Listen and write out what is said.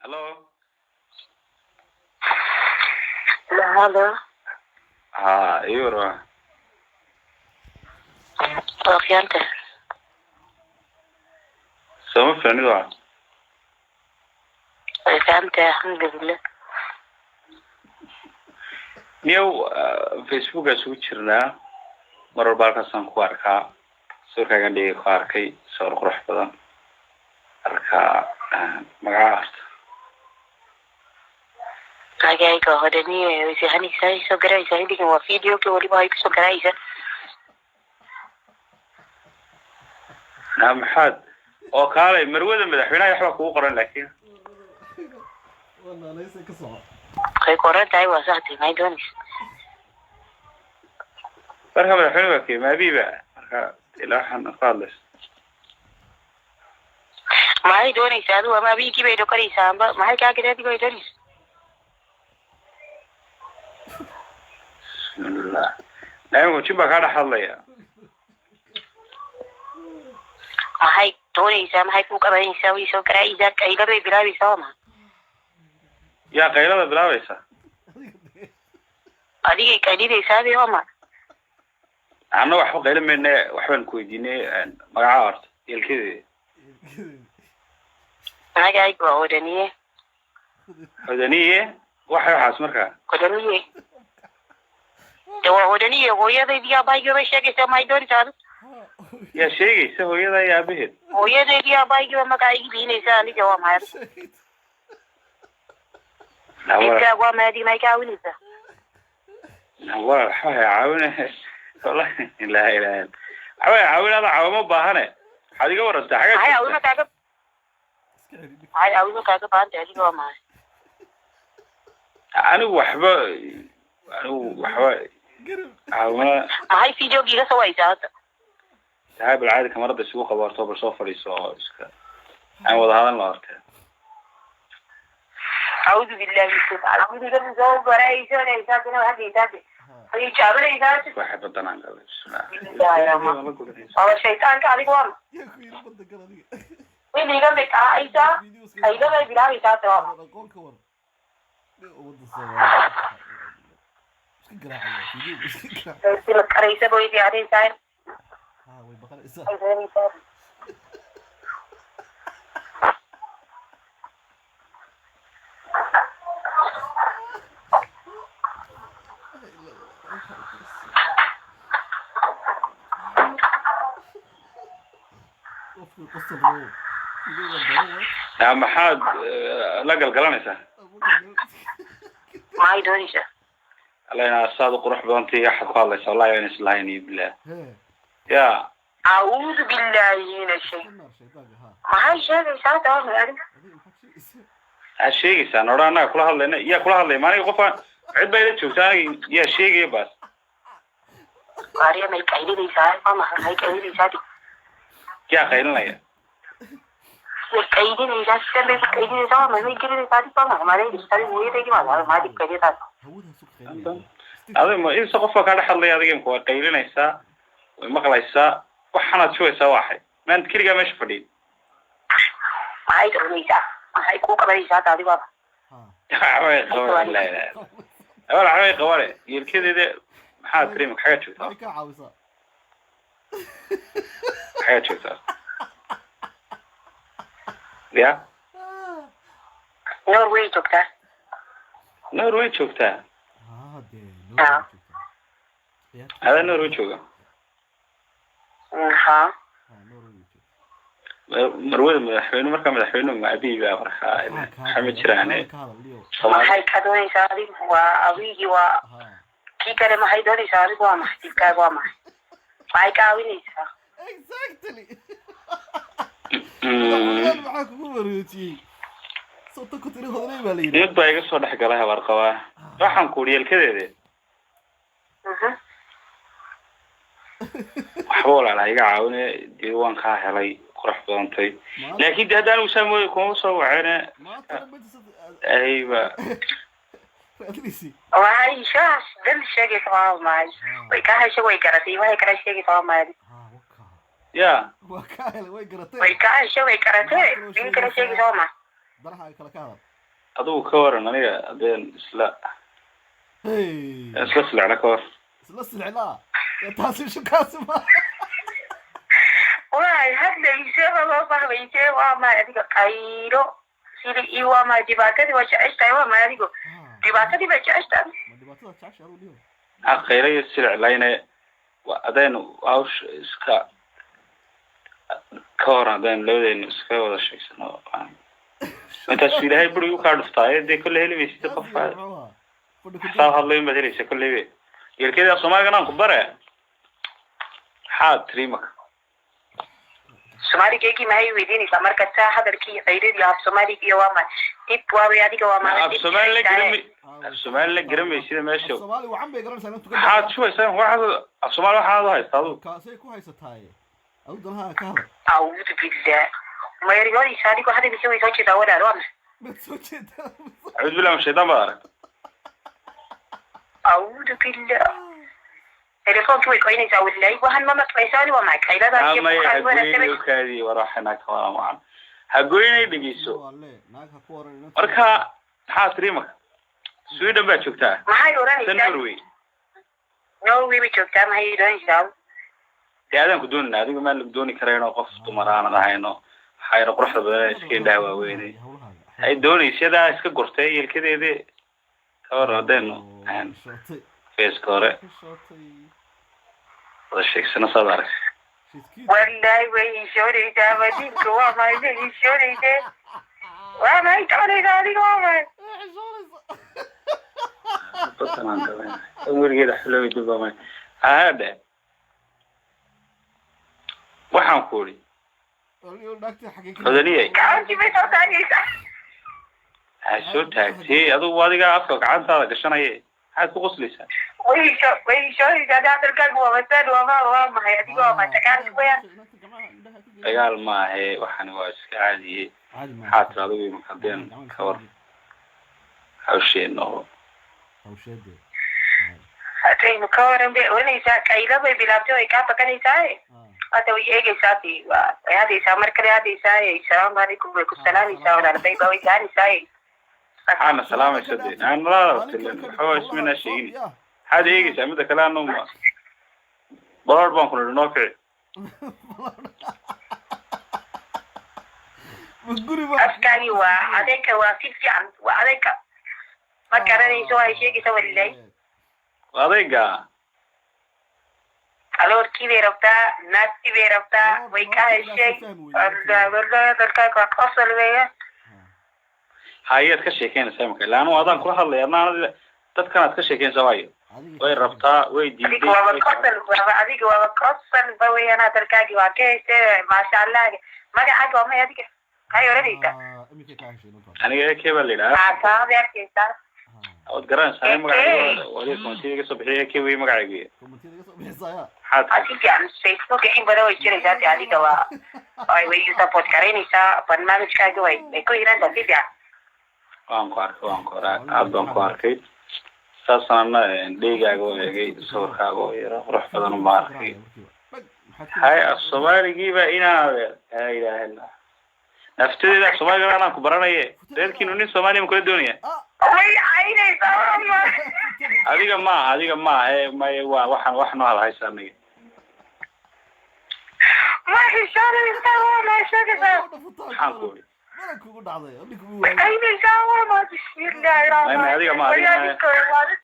Hello. Halo. Ha, ii warma. Waa fiicanta. Sooma fiicnid waa. Way fiicantahay, alxamdulilah. Niyow, Facebookaa isugu jirnaa, mar walba halkaasaan ku arkaa sawirkaagan dhigay, ku arkay sawir qurux badan. Marka magaca horta? Magacayga hodaniye. Way seexanaysaa, soo garaysaa xilligan, waa videoga weliba ay kusoo garaysaa. Na maxaad oo kaalay marwada madaxweynaha waxbaa kugu qoran laakiin. Way qoran tahay, waa saxtay. Maxay doonaysa? Marka madaxweyne waa kee? Maabiiba marka ilaa waxaan ka hadlaysa. Maxay doonaysaa adigu? Ama abiigii bay doqonaysaa amba maxay kaa gada adigu ay doonaysa? Bismillah, naimku jin baa kaa dhex hadlaya. Maxay doonaysaa? Maxay ku qabanaysaa? Way soo garaysaa, qaylada bay bilaabaysaa, waa maxay? Yaa qaylada bilaabaysa? Adigay qaylinaysaa be, waa maxay? Anna waxba qaylo mayne, waxbaan ku weydiinay. Magaca horta, yeelkedeeda. Magacayga waa Hodaniye. Hodaniye waxay waxaas markaa? Hodaniye de waa Hodaniye. Hooyadaydii aabbahaygii bay sheegaysaa. Maxay doonaysaa adigu? Yaa sheegaysa hooyada iyo aabaheed? Hooyadaydii aabbahaygii baa magacaygi bixinaysaa aniga, waa maxay adigu? Dhibkaagu waa maxay adiga? Maxay ka caawinaysaa? Walaal, waxba hay caawine, wallahi laa ilaha illa, waxba hay caawin, ada caawimo baahane. Waxaad iga warantaa xagaa Maxay joogtaa? caawimo kaaga, maxay caawimo kaaga baahan tahay adiga, waa maxay? Anigu waxba, anigu waxba caawimada. Maxay videoga iga soo waysaa hadda? Tahay bal caadi kamarada isugu qabo horta, bal soo fadhiiso oo iska aan wada hadalna horte. Acuudu billahi min shaytaan acuudu soo garaysanaysaa dina waxaad way jaabanaysaa. Waxay badanaan galay, bismillah. Waa shaytaanka adiga, waa wiliga bay qaraacaysaa, qaylo bay bilaabaysaa hadda, waa si la qaraysa bay fiicanaysaa, ay doonaysaa. Yaa maxaad la galgalanaysaa? Maxay doonaysaa? Alla inaa saad u qurux badantay waxaad ku hadlaysaa, wallahi aan islahayn iyo bilah ya. Acuudu billahi min ashay, maxay sheegaysaa hadda? Waa maxay adiga? Maxaad sheegaysaa? Noodha annaga kula hadlayna, yaa kula hadlaya? Ma aniga qofaan cid baa ila joogta aniga, yaa sheegaya baas? Qaariya may qaylinaysaa, waa maxay? Maxay qaylinaysaa adiga? Yaa qaylinaya? Way qaylinaysaa, sidan bay ku qaylinaysaa, waa maxay? May gelinaysaa adiga, waa maxay? Maadaydhigta adigu hooyadaydii waa maxay? Maxaad qaylinaysaa? Adiga ma insa qof baa kaa dhex hadlaya adiga imka? Way qaylinaysaa, way maqlaysaa, waxaanaad shugaysaa waxay maanta keligaa meesha fadhiyin. Maxay doonaysaa? Maxay kuu qabanaysaa hadda adiga, waa Waxbay qaban, laa ilaaha illa, waxbay qabane yeelkedeeda. Maxaad tiri imika? Xagaa joogtaa? Xagaa joogtaa ya? Norway joogtaa. Norway joogtaa? Adaa Norway jooga? Ha. Marwada madaxweyne marka madaxweyne ma abiy baa marka? Waxa ma jiraane Soomaali. Maxay ka doonaysaa adigu? Waa adigii, waa kii kale. Maxay doonaysaa adigu? Waa maxay dhibkaaga? Waa maxay? Maxay ka caawinaysaa? Maxaa kugu wareejiyey? Soto ku tiri hodanay baa la yidhi. Mid baa iga soo dhex galay habar qabaa, waxaan ku uri yeelkadeede. Waxba walaalaha iga caawine, dee waan kaa helay, qurux badantay, laakiin de hadda anigu saa mooye kuma soo wacene. Ayba. Waxay shaas dan sheegaysa, waa maxay? Way ka heshay, way garatay. Waxay kala sheegaysaa, waa maxay? Ya. Waa kaa helay, way garatay. Way ka heshay, way garatay, min kala sheegaysa, waa maxay? Danaha kale ka hadal. Adigu ka waran aniga haddeen isla Hey. isla silecna ka war. Isla silcilaa taasi shukaasi ma. Waay hadlayse, loo fahmayse. Waa maay adiga qaylo sili iyo waa maay dhibaatadii waa jeceshahay, waa maay adigo dhibaatadii bay jeceshahay. Ma dhibaatada jecesha adigu dhiho? Maxaa qaylo iyo silic layne? Haddaynu hawsha iska ka waran, haddaynu labadeenu iska wada sheegsano, intaas ilaahay burigu kaa dhuftaaye, dee kolle heli maysid qof Muxuu ahaa fadhi ku xisaab hadlo in baad helaysa kolleybe. Yeelkeeda Soomaaligan aan ku bare, maxaad tiri maka? Soomaaligeygii maxay weydiinaysaa marka saa hadalkii qayladii af Soomaaliga iyo waa maay dib waaway adiga waa maay. Af Soomaali la garama, af Soomaali la garamaysid meesha. Soomaali wacan bay garanaysaa intu. Maxaad shubaysaa? Waxaad af Soomaali waxaad u haystaa adigu? Kaasay ku haysataaye, adigu danaha ka hadal. Acuudu billah, mayriyoonaysa adigo hadalkiisa way soo jeedaa walaal, waa maxay? Maad soo jeedaa? Acuudu billah, ma shaydaan baad arag? Acuudu billah, telefoonkii way qoynaysaa wallahi, waxaan ma maqlaysaani? Waa maxay qayladaas iyo Amay buuqaas hagoynay wanaagsan? Okaadii war waxana ka waran wacan hagoynay, dhegeyso. Waa le naag ha ku oran inanta. Marka maxaa tiri maka? Sweden baa joogtaa? Maxay Se oranaysaa? Norway? Norway bay joogtaa, maxay oranaysaa? Dee adaan ku doonayna, adiga maan lagu dooni karayno qof dumar aanad ahayno, waxaa yara quruxda badan iska indhaha waaweynay Hawlahaaga. Ay doonaysadaa iska gurtay yelkadeedi. Ka waran haddaynu Shootay. feeska hore Shootay. wada sheegsano, saad arag? Shidkiid. Wallahi way ishoonaysaa madiinka, waa maxay ishoonayse? Waa maxay soconaysaa adiga? Waa maxay? Eh, xishoonaysa. Batanaan qabana weligeeda xuloobi dib haadhe, waxaan ku idhi Waliyo naagtii xagee ka Hodaniyey. Gacantii bay soo taagaysaa. Ha soo taagtay adigu, adiga afka gacantaada gashanaye, maxaad ku qoslaysaa? Way isho way ishoonaysaa, hadalkaagu waa masaan, waa ma waa maxay adiga? Waa maxay dagaalka wayaan? Dagaal maahe, waxani waa iska caadiye. Caadi maaha. Maxaa tiri adigu imika haddeen ka war hawsheena oo Hawsheede. Haddaynu ka waran bay oranaysaa, qaylo bay bilaabtay, way kaa bakanaysaa. Hadda way eegaysaa ti waa way hadaysaa, mar kale hadaysaa, salaamu calaykum way ku salaamaysaa, walaal bay way gaanaysaa. Maxaana salaamaysa dee? Aanalaada tilen waxba isminaa sheegin. Maxaad eegaysaa? Midda kale anu baloor baan ku nidhi, noo kici. Ma guri baa? Afkaagi waa adayka, waa si fiican waa adayka, ma garanayso waxay sheegaysaa wallahi. Adayga. Aloorkii bay rabtaa, naagtii bay rabtaa, way ka heshay wallahi, hadalkaaga waa qosol weeye. Hayaad ka sheekeynaysaa imika? Ila anu adaan kula hadlaya, adna anad dadkanaad ka sheekeynaysaa waayo. Way rabtaa, way diiday. Adiga waaba qosol, waaba adiga waaba qosol ba weeyaan, hadalkaagi waa ka heshay, maasha Allah. Magacaaga waa may adiga? Maxay oranaysaa? Iminka kaa heshay inanta. Aniga AK baa la yidhaha. Haa, taada arkaysaa. Waad garanaysaa magacayga, waliga komentiyada iga soo bixiya, AK wey magacaygu. Kommentiyada iga soo bixisaya. Maxaad Aa, si fiican Facebook in badan way jiraysaa de, adiga waa way way support garaynaysaa barnaamijkaaga, way ku hirantaa si fiican. Waan ku arkay, waan ku arkay, aad baan ku arkay. Saasaan ana dheygaaga u eegay, sawirkaaga oo yara qurux badan uma arkay. Hay, af Soomaaligiiba inaad laa ilaaha illa naftadeeda, af Soomaaliga anaan ku baranaye. Reerkiinu nin Soomaaliya ma kula doonaya? Way caynaysaa ma? Adiga maaha, adiga maaha ee may waa waxaan wax noo hadhaysa aniga. Ma xishoonaysaa? Waa ma sheegaysaa? Maxaan ku idhi? Malan kugu dhacday ninka Way caynaysaa, waa ma bismillaahi May, may, adiga ma, adiga ma. rahmaani.